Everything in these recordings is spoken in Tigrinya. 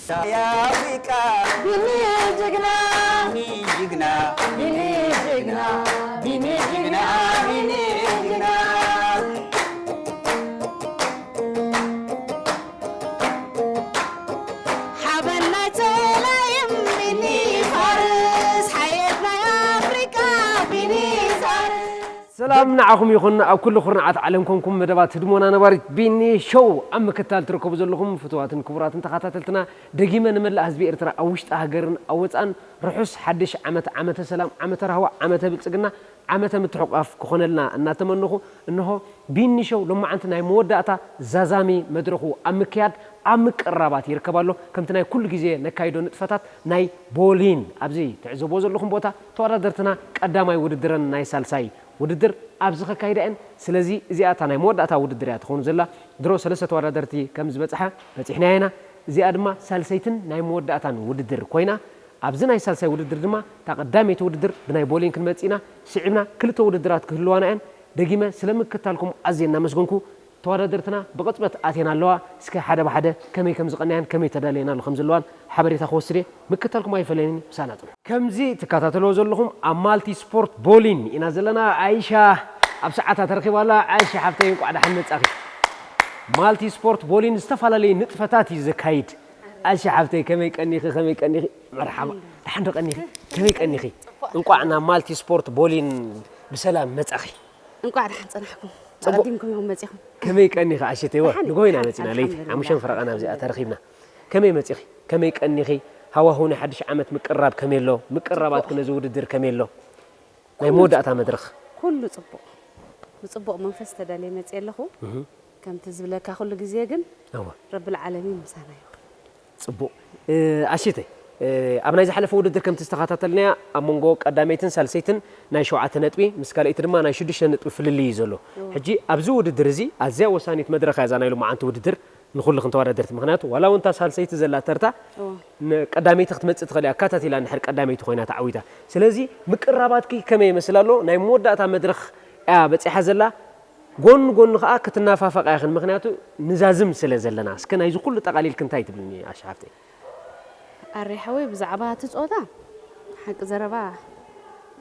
የአፍሪቃ ቢኒ ጅግና፣ ቢኒ ጅግና፣ ቢኒ ጅግና፣ ቢኒ ጅግና፣ ቢኒ ጅግና። ሓበን ናይ ተላይም ቢኒ ፋርስ፣ ሓየት ናይ ኣፍሪቃ ቢኒ ፋርስ። ሰላም ንዓኹም ይኹን፣ ኣብ ኩሉ ኩርናዓት ዓለም ኮንኩም መደባት ህድሞና ነባሪት ቢኒ ሾው ኣብ ምክታል ትርከቡ ዘለኹም ፍቱዋትን ክቡራትን ተኸታተልትና፣ ደጊመ ንመላእ ህዝቢ ኤርትራ ኣብ ውሽጢ ሃገርን ኣብ ወጻእን ርሑስ ሓድሽ ዓመት፣ ዓመተ ሰላም፣ ዓመተ ራህዋ፣ ዓመተ ብልጽግና፣ ዓመተ ምትሕቋፍ ክኾነልና እናተመነኹ፣ እንሆ ቢኒ ሾው ሎማዓንቲ ናይ መወዳእታ ዛዛሚ መድረኹ ኣብ ምክያድ ኣብ ምቅርራባት ይርከብ ኣሎ። ከምቲ ናይ ኩሉ ግዜ ነካይዶ ንጥፈታት ናይ ቦሊን ኣብዚ ትዕዘብዎ ዘለኹም ቦታ ተወዳደርትና ቀዳማይ ውድድረን ናይ ሳልሳይ ውድድር ኣብዚ ከካይዳ እየን። ስለዚ እዚኣ እታ ናይ መወዳእታ ውድድር እያ ትኸውን ዘላ። ድሮ ሰለስተ ተወዳደርቲ ከም ዝበጽሓ በጺሕናያ ኢና። እዚኣ ድማ ሳልሰይትን ናይ መወዳእታን ውድድር ኮይና፣ ኣብዚ ናይ ሳልሳይ ውድድር ድማ እታ ቀዳመይቲ ውድድር ብናይ ቦሊን ክንመጽእ ኢና። ስዒብና ክልተ ውድድራት ክህልዋና እየን። ደጊመ ስለ ምክታልኩም ኣዝየ እናመስገንኩ፣ ተወዳደርትና ብቕጽበት ኣትየን ኣለዋ። እስከ ሓደ ብሓደ ከመይ ከም ዝቐነያን ከመይ ተዳልየናሉ ከም ዘለዋን ሓበሬታ ክወስድ እየ። ምክታልኩም ኣይፈለየኒ፣ ምሳና ጽንሑ። ከምዚ ትከታተልዎ ዘለኹም ኣብ ማልቲ ስፖርት ቦሊን ኢና ዘለና። ኣይሻ ኣብ ሰዓታ ተረኺባ ኣላ። ኣይሻ ሓፍተይ እንቋዕ ደሓን መጻኺ። ማልቲ ስፖርት ቦሊን ዝተፈላለዩ ንጥፈታት እዩ ዘካይድ። ኣይሻ ሓፍተይ ከመይ ቀኒኺ፣ ከመይ ቀኒኺ? መርሓባ። ደሓን ዶ ቀኒኺ? ከመይ ቀኒኺ? እንቋዕ ናብ ማልቲ ስፖርት ቦሊን ብሰላም መጻኺ። እንቋዕ ደሓን ጸናሕኩም። ጽቡቕ። ኣቐዲምኩም ኢኹም መጺኹም። ከመይ ቀኒኺ ኣሸተይዋ? ደሓን፣ ንጎይና ደሓን፣ መጺና ለይቲ ኣልሓምዱሊላህ። ሓሙሽተ ፈረቓ ናብዚኣ ተረኺብና። ከመይ መጺኺ? ከመይ ቀኒኺ? ሃዋህው ናይ ሓድሽ ዓመት ምቅርራብ ከመይ ኣሎ? ምቅርራባትኪ ነዚ ውድድር ከመይ ኣሎ? ናይ ኩሉ መወዳእታ መድረኽ። ኩሉ ጽቡቕ። ብጽቡቕ መንፈስ ተዳልየ መጺአ ኣለኹ። እህ። ከምቲ ዝብለካ ኩሉ ግዜ ግን እወ። ረብል ዓለሚን ምሳና እዩ። ጽቡቕ። እ፣ ኣሽተይ፣ እ፣ ኣብ ናይ ዝሓለፈ ውድድር ከምቲ ዝተኸታተልናያ ኣብ መንጎ ቀዳመይትን ሳልሰይትን ናይ ሸውዓተ ነጥቢ፣ ምስ ካልኣይቲ ድማ ናይ ሽዱሽተ ነጥቢ ፍልልይ እዩ ዘሎ። እወ። ሕጂ ኣብዚ ውድድር እዚ ኣዝያ ወሳኒት መድረኽ እያ እዛ ናይ ሎማዓንቲ ውድድር ንኹልኽን ተወዳደርቲ። ምኽንያቱ ዋላ እውን እታ ሳልሰይቲ ዘላ ተርታ እወ። ንቀዳመይቲ ክትመጽእ ትኽእል እያ፣ ኣካታቲላ እንድሕር ቀዳመይቲ ኮይና ተዓዊታ። ስለዚ ምቅራባትኪ ከመይ ይመስል ኣሎ? ናይ መወዳእታ መድረኽ እያ በጺሓ ዘላ። ጎኒ ጎኒ ኸኣ ክትናፋፈቓ ኢኽን፣ ምኽንያቱ ንዛዝም ስለ ዘለና። እስከ ናይዚ ኩሉ ጠቓሊልኪ እንታይ ትብልኒ ኣሻ ሓፍተይ? ኣሬ ሓወይ፣ ብዛዕባ እቲ ጾታ ሓቂ ዘረባ፣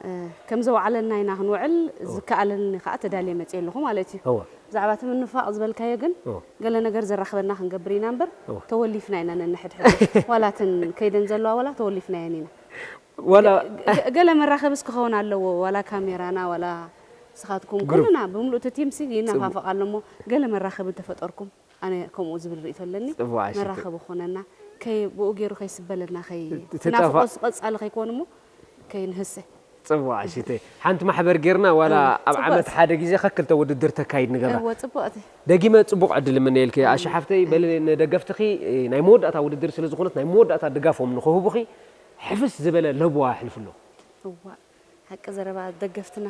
እ፣ ከም ዘውዓለና ኢና ክንውዕል፣ እወ። ዝከኣለኒ ኸኣ ተዳልየ መጽየ ኣለኹ ማለት እዩ። እወ። ብዛዕባ እቲ ምንፋቕ ዝበልካዮ ግን፣ እወ። ገለ ነገር ዘራኽበና ክንገብር ኢና እምበር፣ እወ። ተወሊፍና ኢና ነንሕድሕድ። ዋላ እተን ከይደን ዘለዋ ዋላ ተወሊፍናየን ኢና። ዋላ ገ-፣ ገ-፣ ገለ መራኸብስ ክኸውን ኣለዎ፣ ዋላ ካሜራና፣ ዋላ ንስኻትኩም፣ ግሩፕ። ኩልና ብምሉእ እቲ ቲምሲ ይነፋፈቕ ጽቡቕ። ኣሎ እሞ፣ ገለ መራኸቢ እንተፈጠርኩም፣ ኣነ ከምኡ ዝብል ርእይቶ ኣለኒ። ጽቡቕ፣ ኣሽቱ። መራኸቢ ክኾነና፣ ከይ-፣ ብኡ ገይሩ ከይስበለና፣ ከይ-፣ እቲ እቲ ናፍቖት ጠፋ- ቀጻሊ ከይኮን እሞ፣ ከይንህሰ። ጽቡቕ፣ ኣሽቱ። ሓንቲ ማሕበር ጌርና፣ ዋላ እወ፣ ኣብ ጽቡቕ። ዓመት ሓደ ግዜ ከክልተ ውድድር ተካይድ ንገብራ። እወ፣ ጽቡቕ እቲ። ደጊመ ጽቡቕ ዕድል እምነየልኪ፣ ኣሻ ሓፍተይ። በሊ ንደገፍትኺ፣ ናይ መወዳእታ ውድድር ስለ ዝኾነት፣ ናይ መወዳእታ ድጋፎም ንኽህቡኺ፣ ሕፍስ ዝበለ ለብዋ ኣሕልፍሎም። እዋ፣ ሓቂ ዘረባ ደገፍትና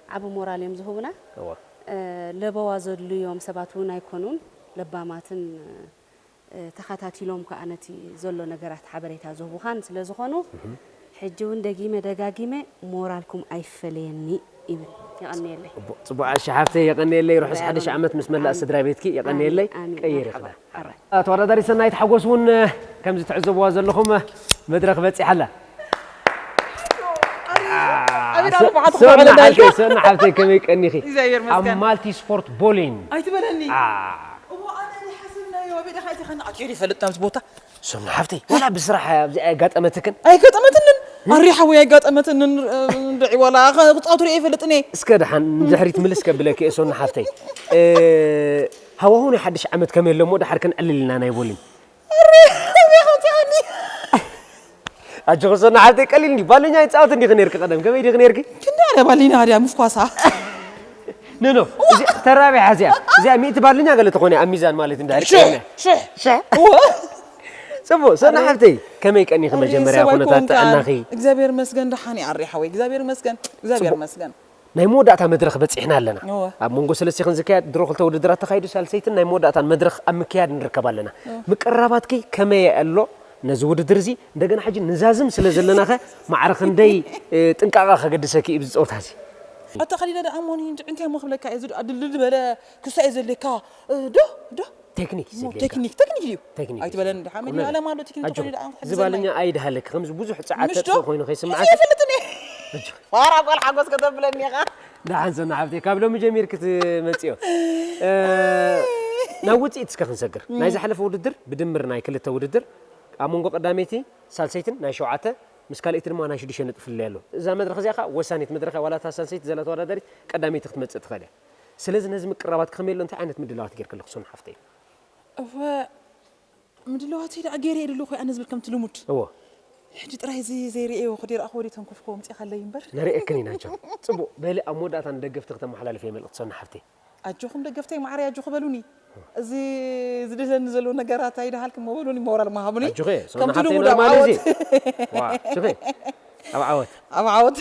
ዓቢ ሞራል እዮም ዝህቡና። እዋ። እ፣ ለበዋ ዘድልዮም ሰባት እውን ኣይኮኑን፣ ለባማትን፣ እ፣ ተኸታቲሎም ከኣ ነቲ ዘሎ ነገራት ሓበሬታ ዝህቡኻን ስለ ዝኾኑ፣ እህ። ሕጂ እውን ደጊመ ደጋጊመ ሞራልኩም ኣይፈለየኒ ይብል። የቐንየለይ። ጽቡቕ፣ ጽቡቕ ኣሻ ሓፍተይ፣ የቐንየለይ። ርሑስ ሓድሽ ዓመት ምስ መላእ ኣሜን። ስድራ ቤትኪ፣ የቐንየለይ። ኣሜን፣ ኣሜን። ቀይር መርሓባ። ይኽዳ። ኣረ። ተወዳዳሪት ሰናይት ሓጎስ እውን፣ ከምዚ ትዕዘብዋ ዘለኹም፣ መድረኽ በጺሓ ኣላ። ኣቤት፣ ኣረ፣ ብሓትኩም ሰና ዓለም ሓፍተይ፣ ዳይካ። ሰና ሓፍተይ፣ ከመይ ቀኒኺ? እግዚኣብሔር ኣብ ይመስገን። ማልቲ ስፖርት ቦሊን። ኣይትበለኒ። ኣ። እሞ፣ ኣነ ሓሲብናዮ፣ ኣቤት፣ ዳኻ፣ እቲ ኸና ኣትዮ ይፈልጥ ናብዚ ቦታ። ሰና ሓፍተይ፣ ዋላ ብስራሕ ኣብዚኣ ኣየጋጠመትክን? ኣይጋጠመትንን። ኣሪ ሓወይ ኣይጋጠመትንን፣ እ፣ እንድዒ ዋላ ኸ-፣ ክጻወቱ ርእየ ይፈልጥን እየ። እስከ ደሓን ንድሕሪት ምልስ ከብለኪ እየ፣ ሰና ሓፍተይ። እ፣ ሃዋሁ ናይ ሓድሽ ዓመት ከመይ ኣሎ እሞ፣ ደሓር ክንዕልል ኢና ናይ ቦሊን። ኣጆኺ ሰና ሓፍተይ፣ ቀሊል እንዲ ባልኛ ይጻወት እንዲኺ ነርኪ ቀደም፣ ከመይ ዲኺ ነርኪ? ክንደይ ኣነ ባልኛ ድያ ምፍኳሳ? ኖ፣ ኖ፣ እዚ ተራቢሓ እዚኣ፣ እዚኣ ሚእቲ ባልኛ ገለ ተኾነ ኣብ ሚዛን ማለት እንዳ ሽሕ፣ ሕርቅና። ሽሕ። ሽሕ። እወ። ጽቡቕ፣ ሰና ሓፍተይ፣ ከመይ ቀኒኺ ኣሪ መጀመርያ ሰብኣይ ኩነታት ኮንካ። ጥዕናኺ? እግዚኣብሔር ይመስገን፣ ደሓን እየ ኣሪ ሓወይ፣ እግዚኣብሔር ይመስገን፣ እግዚኣብሔር ጽቡቕ። ይመስገን። ናይ መወዳእታ መድረኽ በጺሕና ኣለና። እወ። ኣብ መንጎ ሰለስቲኽን ዝካየድ ድሮ ክልተ ውድድራት ተኻይዱ፣ ሳልሰይትን ናይ መወዳእታን መድረኽ ኣብ ምክያድ ንርከብ ኣለና። እወ። ምቅርራባትኪ ከመይ ኣሎ ነዚ ውድድር እዚ? እንደገና ሕጂ ንዛዝም ስለ ዘለናኸ ማዕረ ክንደይ፣ እ፣ ጥንቃቐ ከገድሰኪ እዩ እዚ ጸወታ እዚ? ኣታ ኸሊለ ደኣ እሞኒ እንጂ እንታይ እሞ ክብለካ እየ፣ እዚ ደኣ ድልድል በለ ክሳኤ ዘድልየካ፣ እ፣ ዶ፣ ዶ። ቴክኒክ እዩ እሞ ዘድልየካ። ቴክኒክ ቴክኒክ ድዩ ቴክኒክ ኣይትበለኒ ድሓ መድሃለም ኣሎ ቴክኒክ ኣጆኺ። ተኾይኑ ድኣ ዝባልኛ ኣይድሃለኪ ከምዚ ብዙሕ ፃዓት ምሽ ዶ? ተጥፍእ ኮይኑ ሕጂ ከይስምዓኪ ይፈልጥኒ ፋራ ጓል ሓጎስ ከተብለኒ ኢኻ ደሓን ሰና ሓብተይ ካብ ሎሚ ጀሚርኪ ትመፅዮ ናብ ውፅኢት እስከ ክንሰግር ናይ ዝሓለፈ ውድድር ብድምር ናይ ክልተ ውድድር ኣብ መንጎ ቀዳመይቲ ሳልሰይትን ናይ ሸውዓተ ምስ ካልኣይቲ ድማ ናይ ሽዱሽተ ነጥቢ ፍልለይ ኣሎ እዛ መድረክ እዚኣ ከዓ ወሳኒት መድረክ እያ ዋላ እታ ሳልሰይቲ ዘላ ተወዳዳሪት ቀዳመይቲ ክትመፅእ ትኽእል እያ ስለዚ ነዚ ምቅራባት ከመይ ኣሎ እንታይ ዓይነት ምድላዋት ጌርክልክ ሶና ሓፍተይ እወ ምድለዋተይ ደኣ ገይረ እየ ዘለኹ ኣነ ዝብል ከምቲ ልሙድ እዎ ሕጂ ጥራይ እዚ ዘይርእዮ ክዲ ረኣኹ ወዲ ተንኮፍኮ ምፅእኻለይ እምበር ነርእየክን ኢና ጆ ጽቡቕ በሊ ኣብ መወዳእታ ንደገፍቲ ክተመሓላልፍ እየ መልእኽቲ ሶና ሓፍተይ ኣጆኹም ደገፍተይ ማዕረይ ኣጆኹ በሉኒ እዚ ዝድህለኒ ዘለዉ ነገራት ኣይደሃልኩም መበሉኒ ሞራል መሃቡኒ ኣጆኸ ሶና ከምቲ ሓፍተይ ልሙድ ኣብ ኖርማል እዚ ዓወት ዋ ጆኸ ኣብ ዓወት ኣብ ዓወት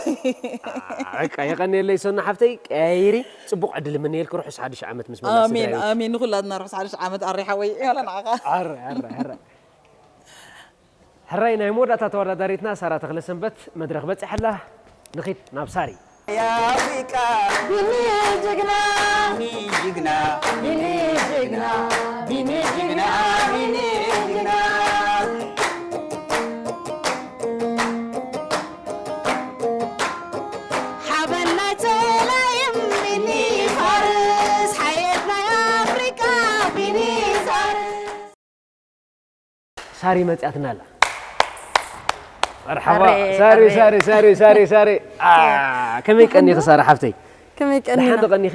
በቃ የቐንየለይ ሶና ሓፍተይ ቀያይሪ ጽቡቕ ዕድል ምንየልክ ርሑስ ሓድሽ ዓመት ምስ መላእ ኣሜን ስድራቤት ኣሜን ንኩላትና ርሑስ ሓድሽ ዓመት ኣሬ ሓወይ ያለ ንዓኻ ኣረ ኣረ ኣረ ሕራይ ናይ መወዳእታ ተወዳዳሪትና ሳራ ተኽለሰንበት መድረኽ በፂሐላ ንኺድ ናብ ሳሪ የአፍሪቃ ቢኒ ጀግና ቢኒ ጀግና ቢኒ ጀግና ቢኒ ጀግና ቢኒ ጀግና ሓበን ናይ ተላይም ቢኒ ፋርስ ሓየት ናይ ኣፍሪቃ ቢኒ ፋርስ ሳሪ መፅያትና ኣላ መርሓባ ኣረ፣ ሳሪ ኣረ። ሳሪ ሳሪ ሳሪ ሳሪ አ፣ ከመይ ቀኒኺ ሳሪ ሓፍተይ ከመይ ደሓን ቀኒና ዶ ቀኒኺ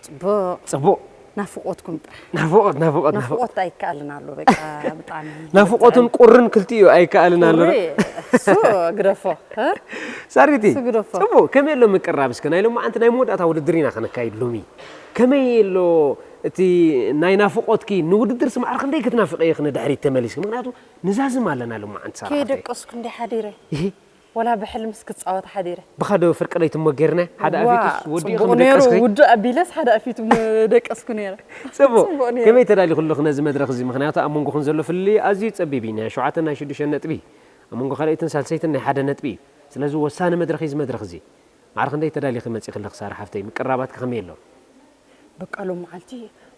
ጽቡቅ ፅቡቅ ናፍቆትኩም ጥራሕ ናፍቆት ናፍቆት ናፍቆት ናፍቆት ኣይከኣልን ኣሎ በቃ ብጣዕሚ ናፍቆትን ቁርን ክልቲኡ ኣይከኣልን ኣሎ ቁሪ እሱ ግደፎ እ? ሳሪቲ እሱ ግደፎ። ፅቡቅ ከመይ ኣሎ ምቅራብ እስከ ናይ ሎማዓንቲ ናይ መወዳእታ ውድድር ኢና ከነካይድ ሎሚ ከመይ ኣሎ እቲ ናይ ናፍቆትኪ ንውድድር ስማዕር ክንደይ ክትናፍቀ ኢኺ ንድሕሪት ተመሊስኪ ምክንያቱ ንዛዝም ኣለና ሎማዓንቲ ሳራ ሓፍተይ ከይደቀስኩ እንዲ ሓዲረ ይሂ ወላ ብሕልምስ ክፃወት ሓዲረ ብኻዶ ፍርቂ ለይቲ እሞ ጌርና ሓደ ዋ፣ ኣፊቱስ ወዲኡ ጽቡቕ ከም ነይሩ ደቀስኪ ውዱእ ኣቢለስ ሓደ ኣፊቱ ም- ደቀስኩ ነይረ ጽቡቕ ጽቡቕ ነይሩ። ከመይ ተዳሊኹ ኣለኹ ነዚ መድረኽ እዚ ምኽንያቱ ኣብ መንጎኹም ዘሎ ፍልልይ ኣዝዩ ጸቢብ እዩ ናይ ሸውዓተ ናይ ሽዱሽተ ነጥቢ ኣብ መንጎ ካልኣይትን ሳልሰይትን ናይ ሓደ ነጥቢ እዩ ስለዚ ወሳኒ መድረኽ እዩ እዚ መድረኽ እዚ ማዕረ ክንደይ ተዳሊኺ መጺኺ ኣለኺ ሳራ ሓፍተይ ምቅራባትኪ ከመይ ኣሎ በቃ ሎም መዓልቲ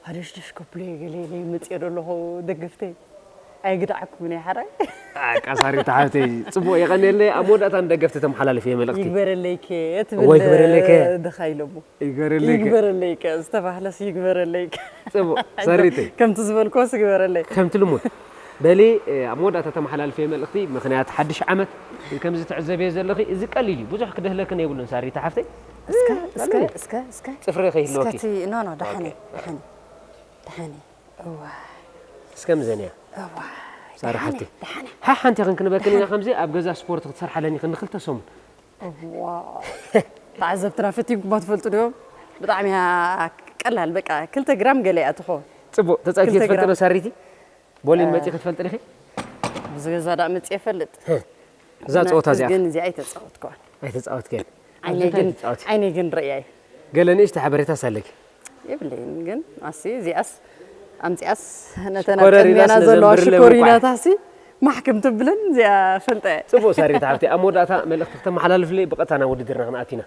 ሃደሽደሽ ከብሎ እየ ገለ ኢለ መፅኦ ዘለኹ ደገፍተይ ኣይግዳዓኩም ናይ ሓራይ ቃሳሪት ሓፍተይ ጽቡቕ የቐንየለይ ኣብ መወዳእታ ንደገፍቲ ተመሓላልፍ እየ መልእኽቲ ይግበረለይከ እወ፣ ይግበረለይከ። ትብል ድኻ ኢሎሞ ይግበረለይከ ይግበረለይከ ዝተባህለስ ይግበረለይከ ጽቡቕ ሰሪተይ ከምቲ ዝበልኮስ ይግበረለይ ከምቲ ልሙድ በሊ ኣብ መወዳእታ ተመሓላልፈ መልእኽቲ ምኽንያት ሓድሽ ዓመት ከምዚ ትዕዘብዮ ዘለኺ እዚ ቀሊል እዩ ብዙሕ ክደህለክን የብሉን ሳሪታ ሓፍተይ እስከ እስከ እስከ እስከ ፅፍሪ ከይህልወኪ እስከቲ ኖ ኖ ደሓነ ደሓነ ደሓነ እዋ እስከምዘን እያ እዋ ሳሪ ሓፍቲ ደሓነ ሓ ሓንቲ ክንክንበክን ኢና ከምዚ ኣብ ገዛ ስፖርት ክትሰርሓለኒ ክንክልተ ሰሙን እዋ ተዓዘብትና ፈቲንኩማ ትፈልጡ ዲዮም ብጣዕሚ እያ ቀላል በቃ ክልተ ግራም ገለ እያ ትኸውን ፅቡቅ ተፃይቲ ክልተ ትፈልጥ ግራም። ዶ ሳሪቲ ቦሊን መፂ ክትፈልጥ ዲኺ ብዝገዛ ዳ መፅእ ይፈልጥ እዛ ፀወታ እዚኣ ግን እዚኣ ኣይተፃወትከዋን ኣይተፃወትከ ዓይነይ ግን ዓይነይ ግን ርእያ እዩ ገለ ንእሽተ ሓበሬታ ሳለኪ የብለይን ግን ኣሲ እዚኣስ ኣምፅኣስ ነተን ኣብ ሽኮረሪናስ ቅድሜና ነዘን ዘለዋ ብርለ ሽኮሪናታሲ ማሕክም ትብለን እዚኣ ፈልጠ እየ ፅቡቅ ሳሪታ ሓፍቲ ኣብ መወዳእታ መልእኽቲ ክተመሓላልፍለይ ብቐጥታ ናብ ውድድርና ክንኣቲና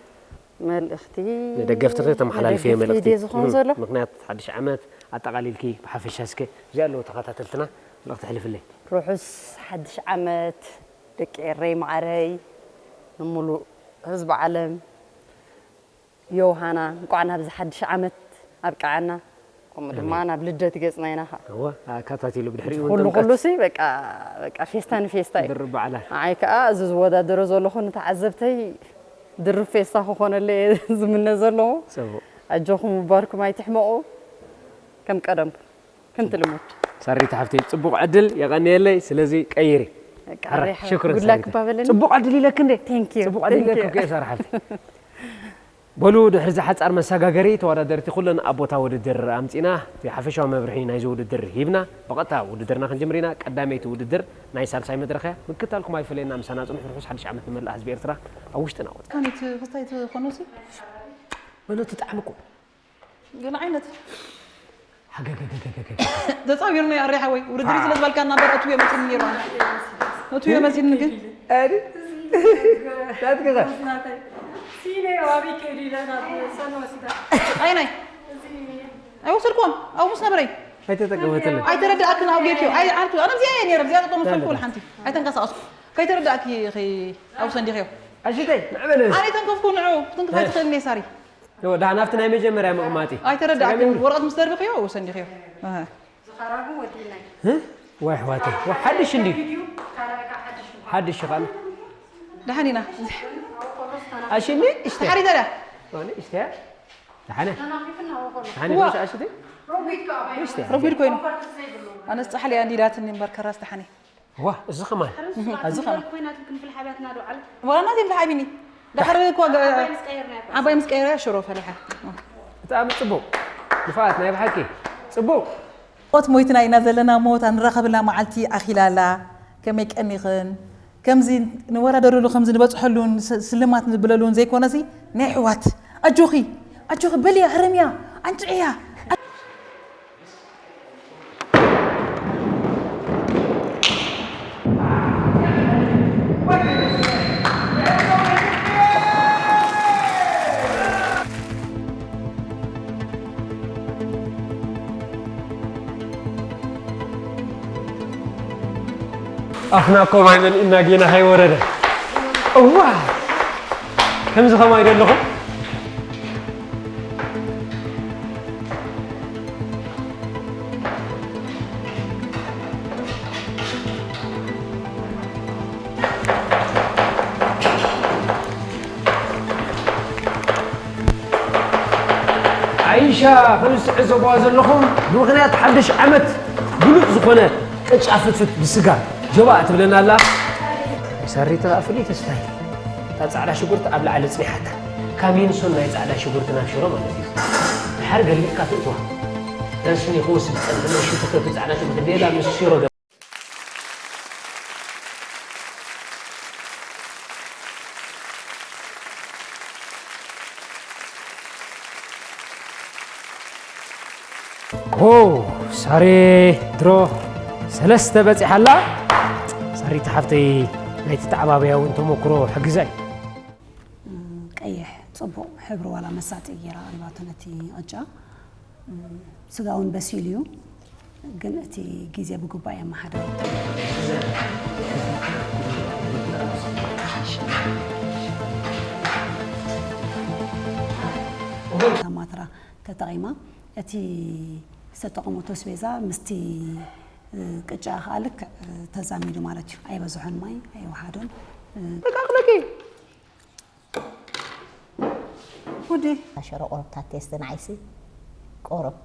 መልእኽቲ ንደገፍትኺ ተመሓላልፍዮ ንደገፍቲ መልእኽቲ ድየ ዝኾን ዘሎ ምክንያት ሓድሽ ዓመት ኣጠቓሊልኪ ብሓፈሻ እስከ እዚኣ ኣለዉ ተኸታተልትና መልእኽቲ ሕልፍለይ ርሑስ ሓድሽ ዓመት ደቂ ኤረይ ማዓረይ ንሙሉእ ህዝቢ ዓለም ዮውሃና እንቋዕ ናብዚ ሓድሽ ዓመት ኣብቅዓና ከምኡ ድማ ናብ ልደት ገፅና ኢና ከዓ እወ ኣካታቲሉ ብድሕሪኡ እውን ኩሉ ጥምቀት ኩሉ ሲ በቃ በቃ ፌስታ ንፌስታ እዩ ድርብ በዓላት ንዓይ ከዓ እዚ ዝወዳደሮ ዘለኹ ንተዓዘብተይ ድርብ ፌስታ ክኾነለይ ዝምነ ዘለኹ ፅቡቅ ኣጆኹም ምባርኩም ኣይትሕመቑ ከም ቀደምኩም ከምቲ ልሙድ ሳሪት ሓፍተይ ፅቡቅ ዕድል የቐንየለይ ስለዚ ቀይሪ በቃ ሕራይ፣ ሬሓ ሽኩር ጉድላክ ሳሪት። እባ በለኒ ፅቡቅ ዕድል ኢለክ እንዴ Thank you, ፅቡቅ ዕድል thank you. ኢለክ እየ ሳራ ሓፍተይ በሉ ድሕሪ እዚ ሓፃር መሰጋገሪ ተወዳደርቲ ኩለን ኣብ ቦታ ውድድር ኣምፂና እቲ ሓፈሻዊ መብርሒ ናይዚ ውድድር ሂብና ብቐጥታ ውድድርና ክንጅምር ኢና ቀዳመይቲ ውድድር ናይ ሳልሳይ መድረኽ እያ ምክታልኩም ኣይፈለየና ምሳና ፅንሑ ርሑስ ሓድሽ ዓመት ንመላእ ህዝቢ ኤርትራ ኣብ ውሽጥና ወፃ ካኒት ክስታይ ትኾኖሲ መኖ ትጣዕምኩም ግን ዓይነት ሃገገገገገገ ተፃዊርና ኣሬ ሓወይ ውድድር ስለ ዝበልካ እናበር እቱ የመፅኒ ነይሩ ነቱ የመፅኒ ግን ኣዲ ናትክኸ ኣይናይ ኣይወሰድኩዎም ኣብኡ ምስ ነበረይ ኣይተጠቀመትለን። ኣይተረዳእክን ኣብ ጌርክዮ። ኣይ ዓርኩ ኣነ እዚኣ እየ ነይረ። እዚኣ ጠጠው ምስ በልኩ ሓንቲ ኣይተንቀሳቐስኩ። ከይተረዳእኪ ኢኺ ኣብኡ ሰንዲኽዮ። ኣሽተይ ንዕበለስ። ኣነ ተንከፍኩ ንዑ ክትንከፍ ኣይትኽእልን እየ ሳሪ። እወ፣ ደሓን ኣብቲ ናይ መጀመርያ ምቕማጢ። ኣይተረዳእክን። ጸገም የብሉን። ወረቐት ምስ ደርብኽዮ ኣብኡ ሰንዲኽዮ። ኣሃ። ዝኸረቡ ወዲእናይ። ህ? ዋይ ኣሕዋተይ። ዋ፣ ሓድሽ እንድዩ። ቪድዩ ካራይካ ሓድሽ እዩ። ሓድሽ ይኻል። ደሓን ኢና። ኣሽኒ እሽተ። ሓሪታ ድያ? ዋለ እሽተ። ደሓነ። ተናኺፍና ወኮሎ። ደሓነ ዋ። ዶሽ ኣሽቲ? ሮቢት ከኣ ባይ። እሽተ። ረጒድ ኮይኑ። ኮንፈርት ዘይብሉ። ኣነስ ጻሕሊ ኣንዲዳትኒ እምበር ከራስ ደሓነ። ዋ፣ እዚ ኸማን። እዚ ኸማን። ኮይናት ክንፍል ሓብያትና ዶ ዓለ? ዋና ዘይብላ ሓቢኒ። ደሓር እኮ ገ-፣ ዓባይ ምስ ቀየርና እያ። ዓባይ ምስ ቀየርና ሽሮ ፈሊሓ። ብጣዕሚ ጽቡቕ። ንፋዓት ናይ ብሓቂ። ጽቡቕ። ሞት ሞይትና ኢና ዘለና፣ ሞት ኣንራኸብላ መዓልቲ ኣኺላ ኣላ። ከመይ ቀኒኽን? ከምዚ ንወዳደረሉ፣ ከምዚ ንበጽሐሉን ስ-፣ ስልማት ንብለሉን ዘይኮነሲ፣ ናይ ኣሕዋት፣ ኣጆኺ፣ ኣጆኺ፣ በልያ፣ ህረምያ፣ ኣንጭዕያ። ኣኽና እኮ ማይ መሊእና ጌና ከይወረደ። እዋ! ከምዚ ኸማይ ዶ ኣለኹም? ዓይሻ፣ ከም እትዕዘብዋ ዘለኹም፣ ብምኽንያት ሓድሽ ዓመት ብሉጽ ዝኾነ ቅጫ ፍትፍት ብስጋ ጆባእ ትብለና ኣላ። ሳሪት ከኣ ፍሉይ ተስፋ እዩ። እታ ጻዕዳ ሽጉርቲ ኣብ ላዕሊ ጽኒሓታ። ካሚንሶን ናይ ጻዕዳ ሽጉርቲ ናብ ሽሮ ማለት እዩ። ድሓር ገልቢጥካ ትእትዋ። ዳንስኒ ክወስድ ዝጸንሐ ሽጉርቲ፣ ጻዕዳ ሽጉርቲ ሌላ ምስ ሽሮ ኦ፣ ሳሬ ድሮ ሰለስተ በጺሓ ኣላ። ሳሪት ሓፍተይ፣ ናይቲ ተዓባብያ እውን ተመክሮ ሕግዛይ። ቀይሕ ጽቡቕ ሕብሪ ዋላ መሳጢ ገይራ ኣቕሪባቶ ነቲ ቅጫ። ስጋ እውን በሲሉ እዩ፣ ግን እቲ ግዜ ብግቡእ ኣየመሓደረቶ። እታ ማትራ ተጠቒማ፣ እቲ ዝተጠቐመቶ ኣስቤዛ ምስቲ ቅጫ ከኣ ልክዕ ተዛሚዱ ማለት እዩ። ኣይበዝሖን ማይ፣ ኣይወሓዶን። ተቃቕለኪ። ወዲ። ሽሮ ቁሩብ ታቴስቲ ንዓይሲ ቁሩብ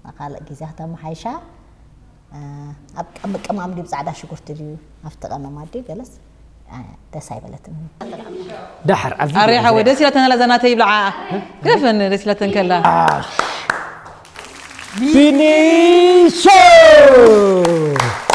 ንኻልእ ግዜ ክተመሓይሻ፣ እ፣ ኣብ ቀምቅማም ድዩ ጻዕዳ ሽጉርቲ ድዩ ኣብቲ ቀመማ ድዩ ገለስ፣ እ፣ ደስ ኣይበለትን። ደሓር ኣብ ቪድዮ ኣሬ ሓወይ፣ ደስ ኢላተን ኣላ እዛ ናተይ ይብልዓ። ግደፈኒ፣ ደስ ኢላተን ከላ። ቢኒ ሾው!